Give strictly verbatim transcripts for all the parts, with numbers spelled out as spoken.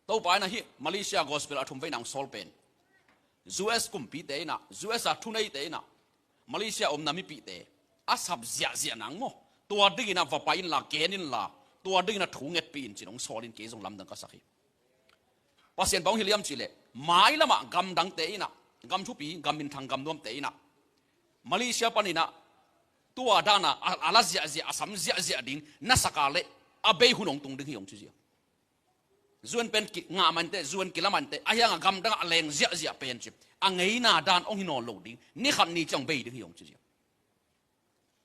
Topa in ah hih Malaysia gospel a thum veina hong sawl pen, U S kumpite in ah, U S a thuneite in ah, Malaysia omna mipihte a sap ziahziah nang maw, tua dingin ah va pai inla, gen inla, tua dingin ah thu ngetpih in ci-in hong sawl in kei zong lamdang ka sak hi. Pasian bang hong hilh hiam cih leh, mailamah gamdangte in ah, gam thupi, gam minthang, gam nuamte in ah, Malaysia panin ah tua dan a, a, a la ziahziah, a sam ziahziah ding na sak a leh, a bei hun hong tung ding hi hong ci ziau. U N pen kingah mah inteh, U N kilam mah inteh, ahi hangah gamdang a leng ziahziah pen ci, a ngeina dan hong hi nawn lo ding, ni khat ni ciang bei ding hi hong ci ziau.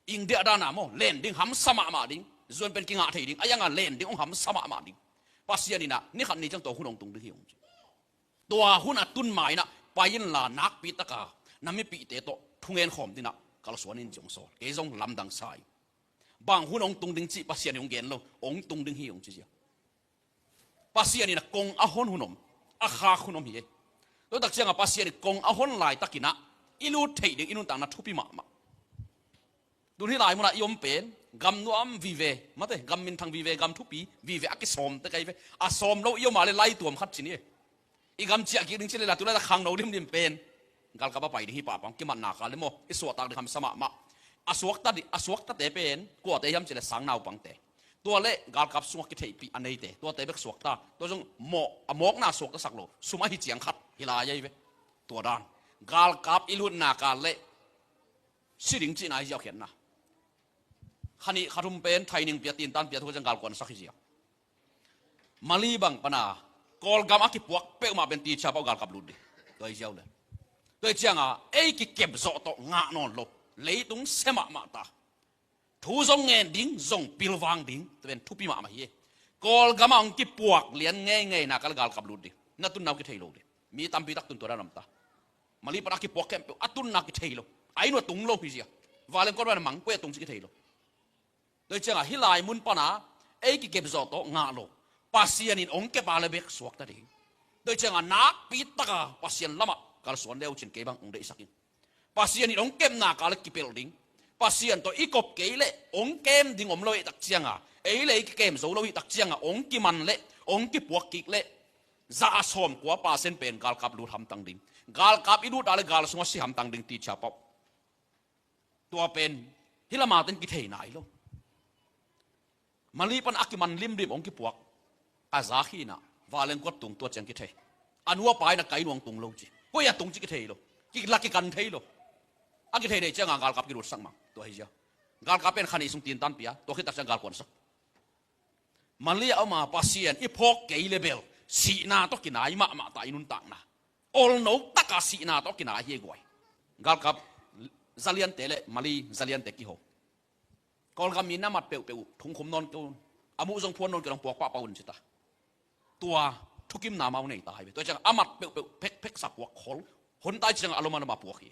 India dan a maw, len ding hamsa mahmah ding, U N pen kingah thei ding, ahi hangah len ding hong hamsa mahmah ding. Pasian in ah ni khat ni ciang tua hun hong tung ding hi hong ci. Tua hun a tun ma-in ah pai inla, nakpi taka na mipihte tawh thungen khawm dingin ah kalsuan in ci hong sawl. Kei zong lamdang sa ing. Bang hun hong tung ding cih Pasian in hong gen lo, hong tung ding hi hong ci ziau. Pasian in ah kong a hon hun om, a khak hun om hi. Tua tak ciangah Pasian in kong a hon laitakin ah i lut theih ding i nuntakna thupi mahmah. Tun hih lai munah i om pen, gam nuam vive, mate, gam minthang vive, gam thupi vive a kisawm tek ahi ve. A sawm lo i om a leh lai tuam khat ci ni. I gam ciah kik ding ci leh la tu laitak khangno limlim pen galkap a pai ding hi pahpah, kimatna kal leh maw, i suahtak ding hamsa mahmah. A suakta di, a suaktate pen kuate hiam cih leh sang naupangte. Tua leh galkap sungah kitheihpih a neite, tuate bek suakta. Tua zong mawh, a mawkna suaktasak lo, sum ahi ciang khat hi lai ahi ve. Tua dan galkap i lutna kal leh si ding cihna hi ziau khiatna. Kha nih kha thum pen training pia, tintan pia, tua ciang galkuansak hi ziau. Mali bang pana Kawlgam a kipuak peuhmah pen teacher pawl galkap lut ding. Tua hi ziau le. Tua hi ciangah ei kikep zawh tawh ngah nawn lo, leitung se mahmah ta. Thu zong ngen ding, zong pilvang ding, tua pen thupi mahmah hi. Kawlgam a hong kipuak lian ngeingei nak a leh galkap lut ding. Na tunna uh kithei lo ding. Mi tampi tak tun tua dan om ta. Mali pan a kipuak khempeuh a tunna kithei lo. A inn uh a tung lo hi zia. Vanleng kawt van a mang koi a tung ci kithei lo. Tua hi ciangah hih lai mun pana ei kikep zawh tawh ngah lo. Pasian in hong kep a leh bek suakta ding. Tua hi ciangah nakpi taka Pasian lamah kalsuan le uh cin kei bang hong deihsak in. Pasian in hong kepna kal leh kipelh ding. Pasian tawh i kop kei leh hong kem ding om lo hi tak ciangah, ei leh ei kikem zo lo hi tak ciangah, hong kiman leh hong kipuak kik leh, za a sawmkua percent pen galkap lut hamtang ding. Galkap i lut a leh gal sungah si hamtang ding teacher pawl. Tua pen hih lama ten kithei nai lo. Mali pan a kiman limlim hong kipuak. A za khin ah, vanleng kawt tung tua ciang kithei. A nu a pa in a kai nuang tung lo ci. Koi a tung ci kithei lo. Kila kikan thei lo. A kithei theih ciangah galkap kilutsak mang. Tua hi zia. Galkap pen kha nih sung tintan pia, tua khit tak ciang galkuansak. Mali a om a Pasian i phawk kei leh bel sihna tawh kinai mahmah ta i nuntakna. Olno taka sihna tawh kinai hi guai. Galkap zaliante leh Mali zaliante kiho. Kawlgam mi na mat peuhpeuh uh thungkhum nawn kei un. A muh zong phuan nawn kei un, puak pahpah un ci ta. Tua thukimna amau nei ta hi ve. Tua ciang a mat peuhpeuh phekphek sa puak khol. Hon tai ciang a lom a lom a puak hi.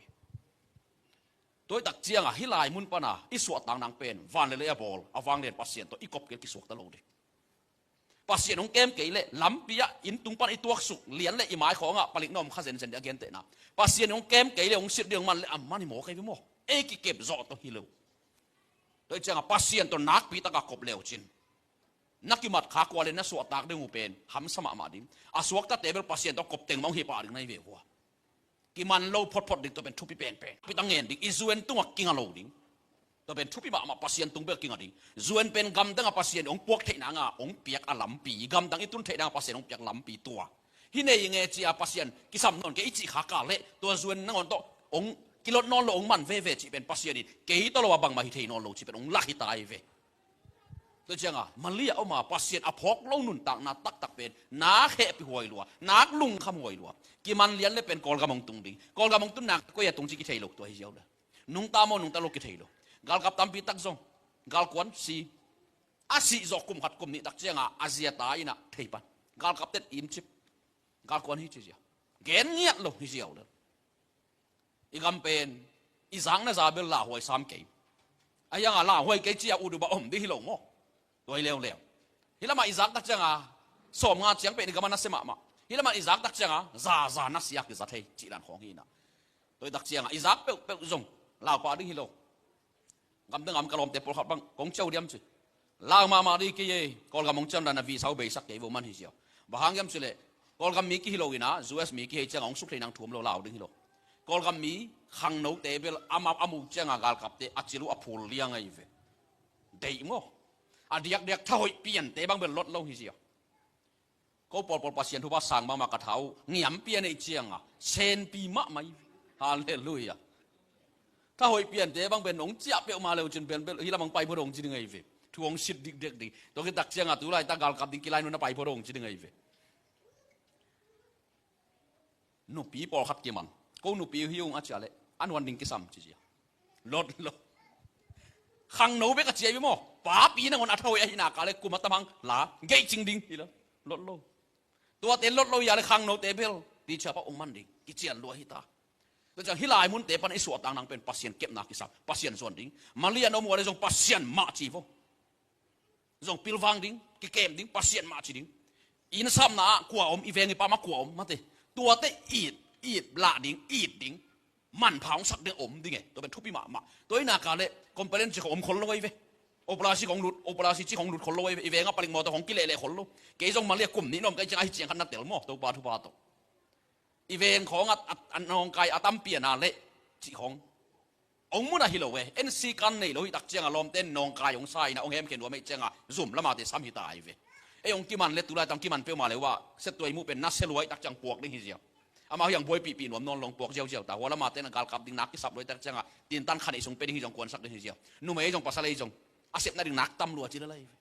Tua hi tak ciangah hih lai mun pana i suahtak nang pen van le lei a bawl a vanglian Pasian tawh i kop kei leh kisuakta lo ding. Pasian hong kem kei leh lampi ah inn tung pan i tuaksuk lian leh i mai khawngah palik na om kha zenzen ding a gentehna. Pasian hong kem kei leh hong sit ding hong man leh a man hi maw kei ve maw. Ei kikep zawh tawh hi lo. Tua hi ciangah Pasian tawh nakpi taka kop le uh cin, na kimat kha kua leh na suahtak ding uh pen hamsa mahmah ding. A suaktate bel Pasian tawh kop teng mah hong hi pah ding na hi ve uh a. Kiman lo photphot ding, tua pen thupi penpen. Pi tang ngen ding, i U N tungah kinga lo ding. Tua pen thupi mahmah, Pasian tung bek kinga ding. U N pen gamdang a Pasian hong puak theih nanga hong piak a lampi, gamdang i tun theih nanga Pasian hong piak lampi tua. Hih nei nge ci a Pasian kisam nawn kei i cih kha kal leh, tua U N nangawn tawh hong kilot nawn lo, hong man veve cih pen Pasian in kei tawh lo a bangmah hi thei nawn lo cih pen hong lak hi ta hi ve. Tua ciangah Mali a om a Pasian a phawk lo nuntakna taktak pen nak hehpih huai lua, nak lungkham huai lua. Kiman lian leh pen Kawlgam hong tung ding. Kawlgam hong tunna koi a tung ci kithei lo, tua hi ziau le. Nungta maw nungta lo kithei lo. Galkap tampi tak zong galkuan si. A sih zawh kum khat kum nih tak ciangah a zia ta in ah thei pan. Galkap ten imcip. Galkuan hi ci zia. Gen ngiat lo hi ziau le. I gam pen i zakna za bel lauhuai sam kei. A hiangah lauhuai kei ci a uduba om ding hi lo maw. Tua hi leuleu. Hih lamah i zak tak ciangah sawmnga ciang pen i gam a nasia mahmah. Hih lamah i zak tak ciangah za za nasia kiza thei cih dan khawng hi in ah. Tua hi tak ciangah i zak peuhpeuh zong lau pah ding hi lo. Gamdang a om ka lawmte pawlkhat bang kong ciau diam ci. Lau mahmah ding kei ei, Kawlgam hong ciam dan a visa uh beisak kei vo man hi ziau. Bang hang hiam cih leh Kawlgam mi kihi lo in a, U S mi kihi ciangah hong suk thei nang thu om lo, lau ding hi lo. Kawlgam mi khangnote bel amah a muh ciangah galkapte a cil uh a phul liang ahi ve. Deih maw? A diakdiak thahoih piante bang bel lot lo hi zia. Ko pawlpawl Pasian thupha sang mahmah ka tha uh, ngiam pian ei ciangah senpi mahmah hi ve. Halleluiah. Thahoih piante bang pen hong ciah peuhmah leu cin pen bel hih lam hong pai phot hong ci ding ahi ve. Thu hong sit dikdek ding. Tua khit tak ciangah tu laitak galkap ding kilai nuna pai phot hong ci ding ahi ve. Nupi pawlkhat kiman. Ko nupi hi ung a ciah leh a nuan ding kisam ci zia. Lot lo. Khangno bek a ciah hi maw? Papi nangawn a thahoih ahi nak leh kum a tam hang la geih cing ding hi lo. Lot lo. Tuate lot lo hi a leh khangnote bel teacher pa hong man ding kician lua hi ta. Tua ciang hih lai munte pan i suahtak nang pen Pasian kepna kisam, Pasian zuan ding. Malia na om uh a leh zong Pasian mah ci vo. Zong pilvang ding, kikem ding, Pasian mah ci ding. Inn sapna ah kua om, i veng i pam ah kua om, mate. Tuate it, it lah ding, it ding. Manpha hong sak ding om ding e. Tua pen thupi mahmah. Tua hi nak leh complain ci khong om khol lo ahi ve. Operasi khong lut, operasi ci khong lut khol lo ahi ve. I veng ah palik mawtaw khong kilehleh khol lo. Kei zong Malia kum nih na om ka hih ciang ahi ciang khat na tel maw, Topa thupha tawh. I veng khawng a, a, a nawngkai a tampi a na leh cih khawng hong mun a hi lo e. N C kan nei lo hi tak ciangah lawmte in nawngkai hong sa in a hong hemkhia nuam ahih ciangah zum lamate sam hi ta ahi ve. Ei hong kiman leh tu laitak hong kiman peuhmah leh uh a, Siatua i muh pen nasia lua hi tak ciang puak ding hi zia. Amah hiang buaipihpih nuam nawn lo hong puak ziauziau ta. Hua lamate in a galkap ding nak kisap lua hi tak ciangah tintan kha neih sung pia ding hi zong kuansak ding hi zia. Numei ei zong pasal ei zong a sepna ding nak tam lua ci lel ahi ve.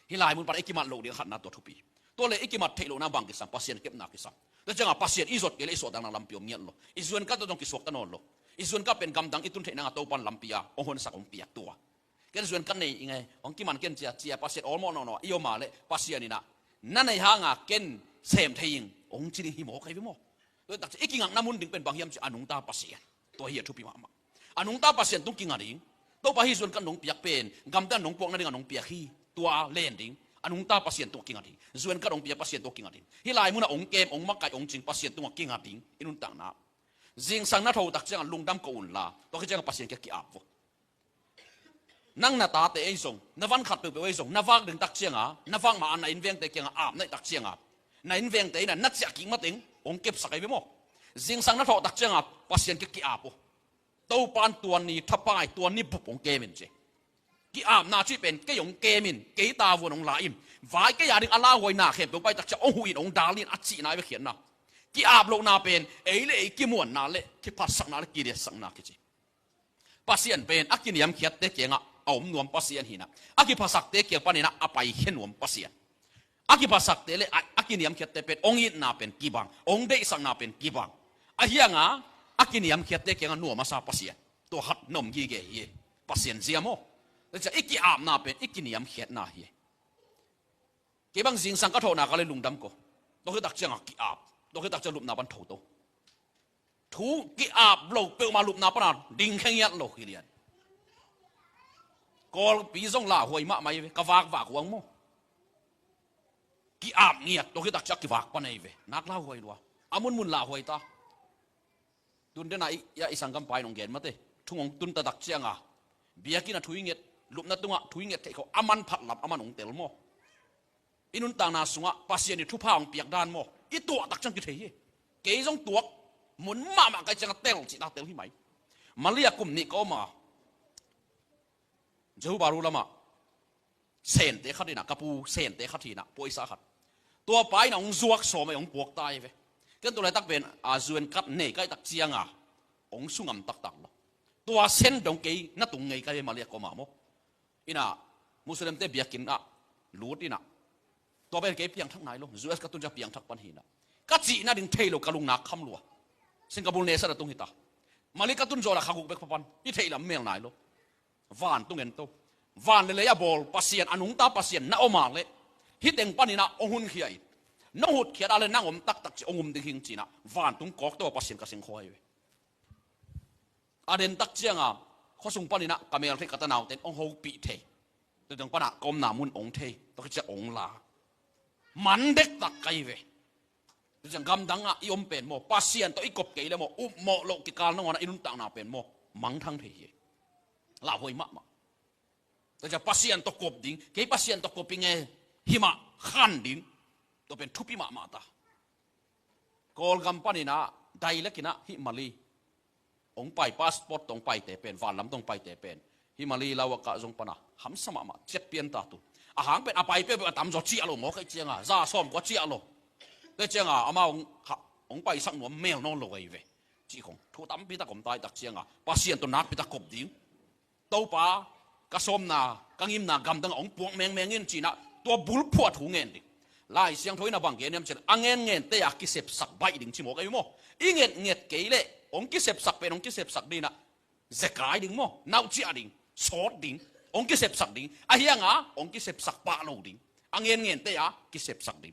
Hih lai mun pan i kimat loh ding a khatna tua thupi. Tua leh i kimat theih lohna bang kisam, Pasian kepna kisam. Tua ciangah Pasian i zot kei leh i suahtakna lampi om ngiat lo. I zuan khat tawh zong kisuakta nawn lo. I zuan khat pen gamdang i tun theih nangah Topan lampi a hong honsak hong piak tua. Ken zuan khat nei ing e, hong kiman ken cia, cia Pasian awlmawh nawnawh i om a leh Pasian in a na neih hangah ken sem thei ing hong ci ding hi mawk ahi ve maw? Tua tak ciang i kingakna mun ding pen bang hiam cih a nungta Pasian. Tua hi a thupi mahmah. A nungta Pasian tung kinga ding. Topa hih zuan khat nong piak pen gamdang nong puakna dingah nong piak hi. Tua len ding. A nungta Pasian tung kinga ding. Zuan khat nong piak Pasian tung kinga ding. Hih lai munah hong kem, hong makaih, hong cing Pasian tungah kinga ding. I nuntakna. Zingsang na tho tak ciangah lungdam ko un la. Tua khit ciangah Pasian kiang ki-ap vo. Nang na tate ei zong, na van khat peuhpeuh ei zong, na vak ding tak cianga, na vak ma-a na innvengte kianga apna hih tak cianga, na innvengte in a na ciah kik mateng hong kepsak ahi ve maw? Zingsang na thawh tak cianga Pasian kiang ki-ap uh. Topan tua ni thapai, tua ni bup hong kem in ci. Ki-apna cih pen kei hong kem in, kei tavuan hong la in, vai kei a ding a lauhuaina khempeuh pai tak ciang hong huh in, hong dal in a cihna ahi ve khiatna. Ki-ap lohna pen ei le ei kimuanna le kiphatsakna le kiliatsakna kici. Pasian pen a kiniamkhiatte kiangah a om nuam Pasian hi in a, a kiphasakte kiang panin a a paikhia nuam Pasian. A kiphasakte le a, a kiniamkhiatte pen hong itna pen kibang, hong deihsakna pen kibang. Ahi hanga a kiniamkhiatte kiangah nuam a sa Pasian, tua khat na om gige hi. Pasian zia maw? Tua ciang i ki-apna pen i kiniamkhiatna hi. Kei bang zingsang ka thawhna ka le lungdam ko. Tua khit tak ciangah ki-ap. Tua khit tak ciang lupna pan tho to. Thu ki-ap lo peuhmah lupna pana dingkhia ngiat lo hi lian. Kawlpi zong lauhuai mahmah hi ve, ka vakvak huang maw? Ki-ap ngiat, tua khit tak ciang kivak pan ahi ve. Nak lauhuai lua. A munmun lauhuai ta. Tun dena i, i a i sanggam pa in hong gen mate. Thung hong tunta tak cianga biakinn a thu i nget, lupna tungah thu i nget theih khawh a manphat lam a man hong tel maw? I nuntakna sungah Pasian i thupha hong piak dan maw? I tuah tak ciang kithei hi. Kei zong tuak mun mahmah ka hih ciangah tel cihna tel hi mai. Malia kum nih ka om a, Johor Bahru lamah sente khat hi in a, ka pu sente khat hi in a, puaisa khat. Tua pa in a hong zuak sawm a hong puak ta hi ve. Ken tua laitak pen a zuan kat nei ka hih tak cianga hong sungam taktak lo. Tua sen dong kei na tung ngei ka hi ve Malia ka om a maw? In a Muslimte biakinn ah lut in a, tua pen kei piangthak nai lo, U S ka tun ciang piangthak pan hi in a, ka cihna ding thei lo ka lungnak kham lua. Singapore nesa na tung hi ta. Malia ka tun zawh la kha guk bek pha pan, i theih lam mel nai lo. Vantung en to. Van le lei a bawl Pasian, a nungta Pasian na om a leh hih teng panin a hong hunkhia in, nong hutkhiat a leh nang om taktak ci hong um ding hing ci in a, vantung kawk to a Pasian ka singkhawi ve. A den tak cianga khuasung panin a ka mel theih ka tanaute in hong hopih thei. Tua teng pana ka omna mun hong thei, tua khit ciang hong la. Man dektak ka hi ve. Tua ciang gamdangah i om pen maw, Pasian tawh i kop kei le maw, upmawh loh kikal nangawnah i nuntakna pen maw, mangthang thei hi. Lauhuai mahmah. Tua ciang Pasian tawh kop ding, kei Pasian tawh kop ing e, himah khan ding. Tua pen thupi mahmah ta. Kawlgam panin ah, direct in ah, hih Mali hong pai, passport tawh hong paite pen, vanlam tawh hong paite pen, hih Mali Lawaka zong pan a hamsa mahmah, ciat pian ta tu. A hang pen a pai peuhpeuh a tamzaw ciah lo maw, kei ciang a za sawm kua ciah lo. Kei ciang a amau hong, ha, hong paisak nuam mel nawn lo ahi ve. Cih khong thu tampi tak om ta hi tak ciang a, Pasian tawh nakpi tak kop ding. Topa, ka sawmna, ka ngimna gamdang ah hong puak mengmeng in, ci-in ah tua bulphuh ah thu ngen ding. Lai Siangtho in a bang gen hiam cih leh, a ngenngen te a kisepsak baih ding, ci maw, kei maw. I ngetnget kei leh hong kisepsak pen hong kisepsak ding in ah, zekai ding maw, nauhciah ding, sawt ding, hong kisepsak ding. Ahi hang a hong kisepsak pah lo ding. A ngenngen te a kisepsak ding.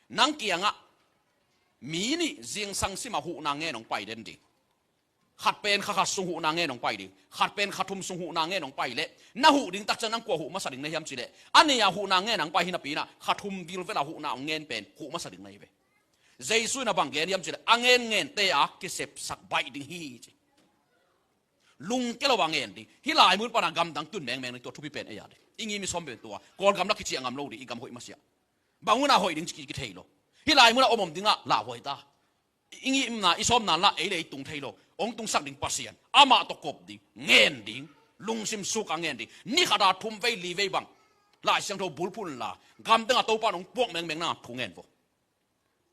Nang kiang ah mi nih zingsang sim a huhna ngen hong pai den ding. Khat pen kha khat sung huhna ngen hong pai ding. Khat pen kha thum sung huhna ngen hong pai leh, na huh ding tak ciang nang kua huh masa ding na hiam cih leh, a nih a huhna ngen hong pai hi napi in ah, kha thum vilvel a huhna hong ngen pen huh masa ding na hi ve. Jesu in a bang gen hiam cih leh, a ngenngen te a kisepsak baih ding hi, ci. Lungkia lo a ngen ding. Hih lai mun pan a gamdang tun mengmeng ding, tua thupi pen ei a ding. I ngim i sawm pen tua, Kawlgam lah kiciah ngam lo ding, i gam hoih masiah. Bang hun a hoih ding ci ki, kithei lo. Hih lai mun a om om ding ah lauhuai ta. I ngimna, i sawmna lah ei leh ei tung thei lo. Hong tungsak ding Pasian, amah tawh kop ding, ngen ding, lungsim suk a ngen ding. Ni khat a thum vei li vei bang Lai Siangtho bulphuh inla, gamdang ah Topa in hong puak mengmeng nang thu ngen vo.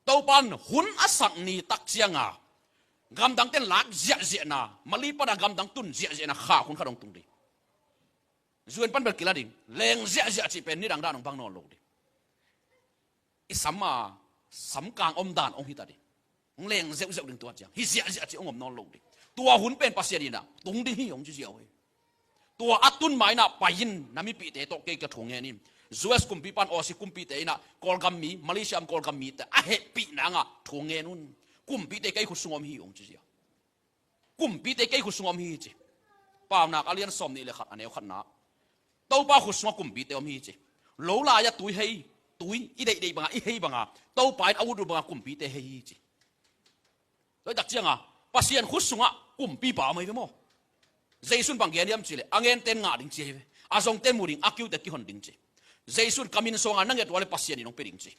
Topa in hun a sak ni tak ciang a, gamdang ten lak ziahziahna, Mali pan a gamdang tun ziahziahna khak hun khat hong tung ding. U N pan bel kila ding, leng ziahziah cih pen nidang dan hong bang nawn lo ding. I sam a, samkang omdan hong hi ta ding. Hong leng zeuhzeuh ding tua ciang. Hi ziahziah cih hong om nawn lo ding. Tua hun pen Pasian in ah tung ding hi hong ci ziau hi. Tua a tun ma in ah pai in, na mipihte tawh kei ka thu ngen in. U S kumpipa in Aussie kumpite in ah Kawlgam mi, Malaysia a om Kawlgam mite a hehpih nang a thu ngen un. Kumpite kei khut sung om hi hong ci ziau. Kumpite kei khut sung om hi, ci. Paunak a lian sawmnih le khat, a neu khatna. Topa khut sungah kumpite om hi, ci. Lo lai-ah tui hei, tui i deihdeih bangah, i hei bangah, Topa in a ut ut bangah kumpite hei hi, ci. Tua hi tak ciangah Pasian khut sungah kumpipa om ahi ve maw. Jesu in bang gen hiam cih leh, a ngente in ngah ding ci ahi ve. A zongte in mu ding, a kiute kihon ding ci. Jesu in ka min suangah na nget uh leh Pasian in hong pia ding ci.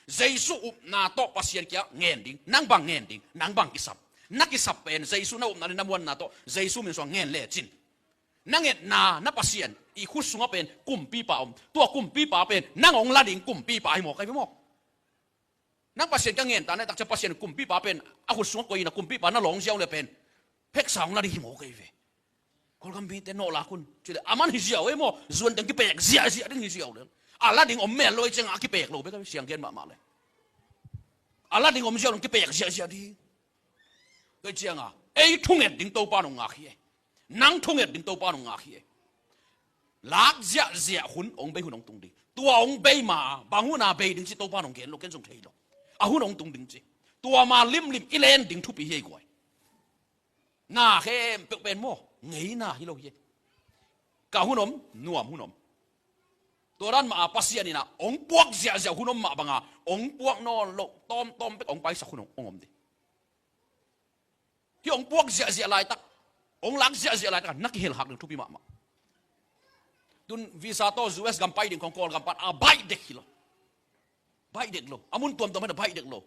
Jesu upna tawh Pasian kiang ngen ding, nang bang ngen ding, nang bang kisap. Na kisap pen Jesu na upna le na muanna tawh Jesu min suang ngen lecin, na ngetna, na Pasian i khut sungah pen kumpipa om. Tua kumpipa pen nang hong la ding kumpipa hi maw, ka hi ve maw. Nang Pasian ka ngen ta na tak ciang Pasian kumpipa pen a khut sungah koih in a kumpipa na lawng ziau le pen pheksa hong la ding hi maw, ka hi ve. Kawlgam mite nawh lak un. Cih leh aman hi ziau ei maw, zuan teng kipek ziahziah ding hi ziau lel. A la ding om mel lo ei ciangah a kipek lo bek a siang gen mahmah le. A la ding om ziau ding kipek ziahziah ding. Tua ei ciangah ei thunget ding Topa in hong ngak hi ei. Nang thunget ding Topa in hong ngak hi ei. Lak ziahziah hun hong bei hun hong tung ding. Tua hong bei ma bang hun a bei ding ci Topa in hong gen lo, ken zong thei lo. A hun hong tung ding ci. Tua ma limlim i len ding thupi hi ei guai. Na khempeuh pen maw, ngeina hi lo hi. Ka hun om, nuam hun om. Tua dan mah a Pasian in ah hong puak ziahziah hun om mah banga hong puak nawn lo, tawmtawm bek hong paisak hun hong, hong om ding. Hih hong puak ziahziah laitak, hong lak ziahziah laitak na kihel hak ding thupi mahmah. Tun visa tawh U S gam pai ding khong Kawlgam pan a baih dek hi lo. Baih dek lo. A mun tuamtuam hi a baih dek lo.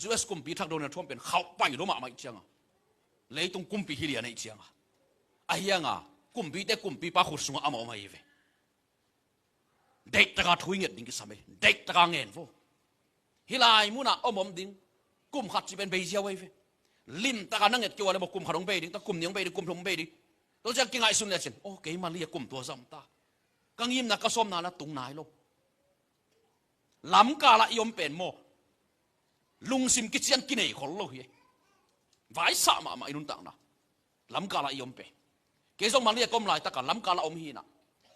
U S kumpi thak Donald Trump pen khauh pai lo mahmah ih cianga, leitung kumpi hi lian ih cianga, ahi hanga kumpite kumpipa khut sungah amah om ahi ve. Deihtaka thu i nget ding kisam ei. Deihtaka ngen vo. Hih lai munah om om ding. Kum khat cih pen bei ziau ahi ve. Limtaka na nget kei ua le maw, kum khat hong bei ding, ta kum nih hong bei ding, kum thum hong bei ding. Tua ciang kingaihsun lecin, aw, keima li a kum tua zah om ta. Ka ngimna ka sawmna la tung nai lo. Lamkala i om pen maw, lungsim kician kinei khol lo hi. Vaisah mahmah i nuntakna. Lamkala i om pen. Kei zong Malaysia ka om laitaka lamkala om hi inah,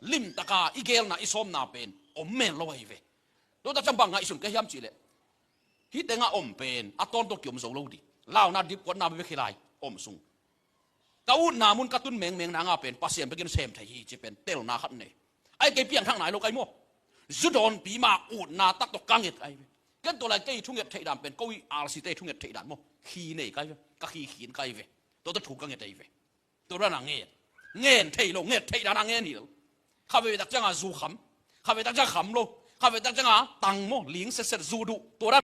limtaka i gelna i sawmna pen om mel lo ahi ve. Tua tak ciang bang ngaihsun ka hiam cihleh, hih tengah om pen a tawntung kiom zo lo ding. Launa dipkuatna bek hi lai om sung. Ka utna mun ka tun mengmeng nanga pen Pasian bekin sem thei hi ci pen telna khat nei. Ai kei piangthak nai lo kai maw. Zu dawnpi ma utna tak tawh ka nget kai ve. Ken tua lai kei thunget theih dan pen ko i R C te thunget theih dan maw, khi nei kai ve. Ka khi khin kai ve. Tua tawh thu ka nget ai ve. Tua dan a ngen, ngen thei lo, nget theih dan a ngen hi lo. Kha veve tak cianga zu kham, kha veve tak cianga kham lo. Khatvei tak ciang a tang maw, ling setset, zu duh, tua dan